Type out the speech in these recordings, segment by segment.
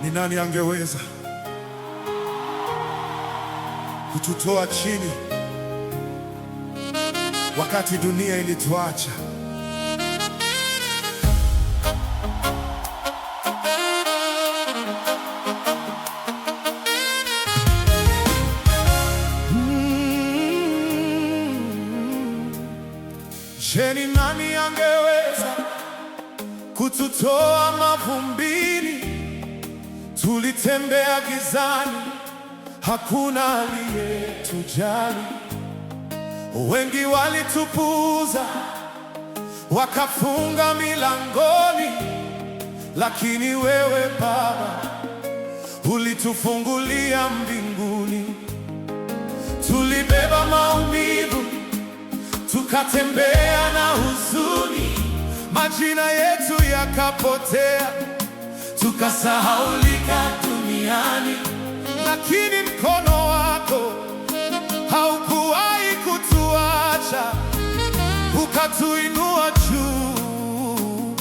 Ni nani angeweza kututoa chini wakati dunia ilituacha? Mm. Je, ni nani angeweza kututoa mavumbini? Tulitembea gizani, hakuna aliyetujali. Wengi walitupuuza, wakafunga milangoni, lakini wewe Baba ulitufungulia mbinguni. Tulibeba maumivu, tukatembea na huzuni, majina yetu yakapotea, tukasahaulika duniani, lakini mkono wako haukuwahi kutuacha, ukatuinua juu,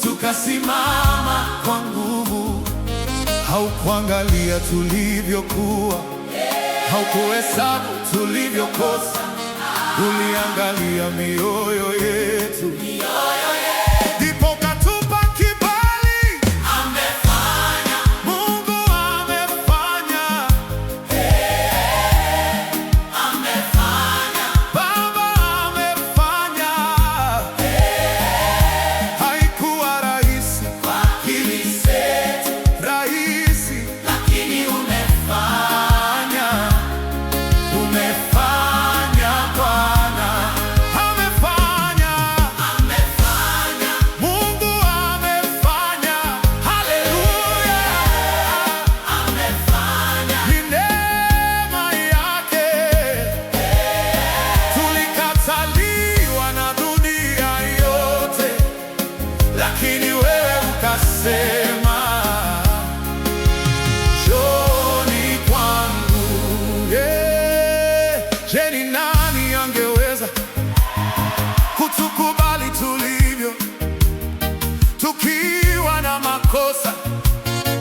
tukasimama kwa nguvu. Haukuangalia tulivyokuwa, haukuhesabu tulivyokosa, uliangalia mioyo yetu, ndipo ukatupa kibali. Amefanya, Mungu amefanya, amefanya, Baba amefanya. Haikuwa rahisi, kwa akili zetu, rahisi lakini umefanya, umefanya Bwana, amefanya, amefanya, Mungu amefanya. Haleluya, amefanya, ni neema yake. Tulikataliwa na dunia yote, lakini wewe ukasema, njooni kwangu. Yeah. Je, ni nani angeweza kutukubali tulivyo, tukiwa na makosa,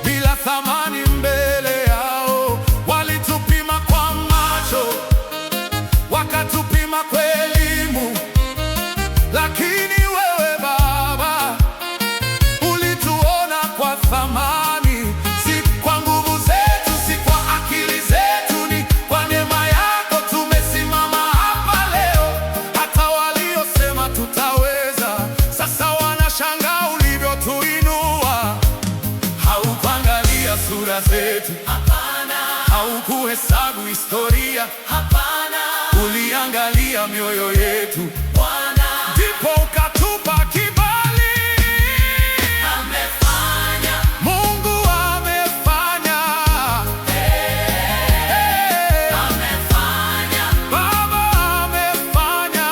bila thamani mbele yao? Walitupima kwa macho, wakatupima kwa elimu, lakini wewe Baba ulituona kwa thamani, si kwa nguvu zetu, si kwa akili zetu, ni kwa neema yako tumesimama hapa leo. Hata waliosema tutaweza, sasa wanashangaa ulivyotuinua. Haukuangalia sura zetu, hapana, haukuhesabu historia, hapana, uliangalia mioyo yetu, Bwana ndipo ukatupa kibali. amefanya, Mungu amefanya, hey, amefanya, Baba amefanya.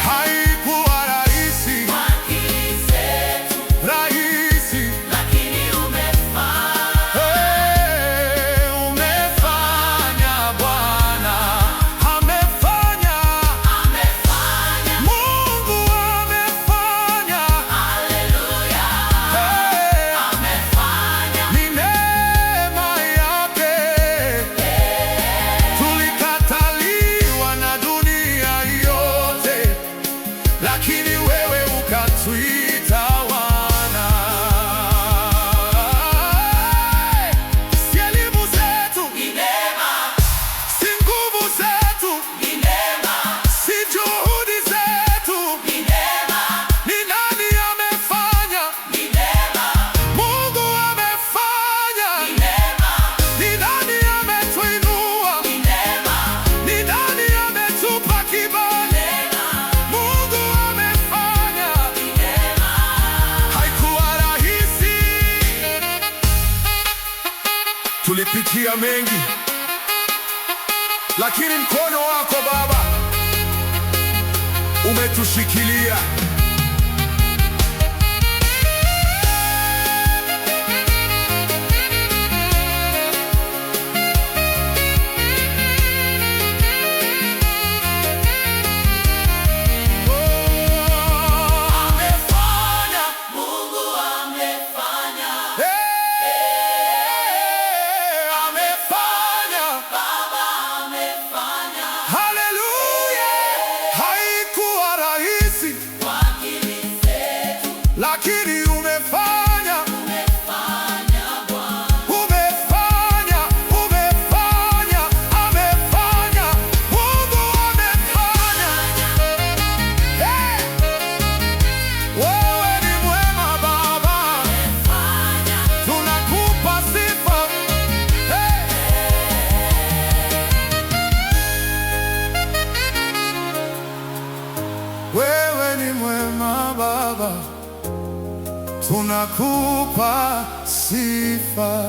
Haikuwa rahisi, kwa akili zetu, rahisi. lakini umefanya, Hey, umefanya Bwana, amefanya, amefanya, Mungu amefanya. haleluya, Hey, amefanya, ni neema yake. Tulikataliwa na dunia yote, lakini wewe ukatuita wana. Si elimu zetu, ni neema, si nguvu zetu, ni neema, si juhudi zetu. ni neema, Ni nani amefanya? ni neema, Mungu amefanya. ni neema, Ni nani ametuinua? ni neema, Ni nani ametupa kibali? neema, Mungu amefanya. ni neema. Haikuwa rahisi, tulipitia mengi, lakini mkono wako Baba umetushikilia. Oh, amefanya. Mungu amefanya. Wewe ni mwema Baba, tunakupa sifa.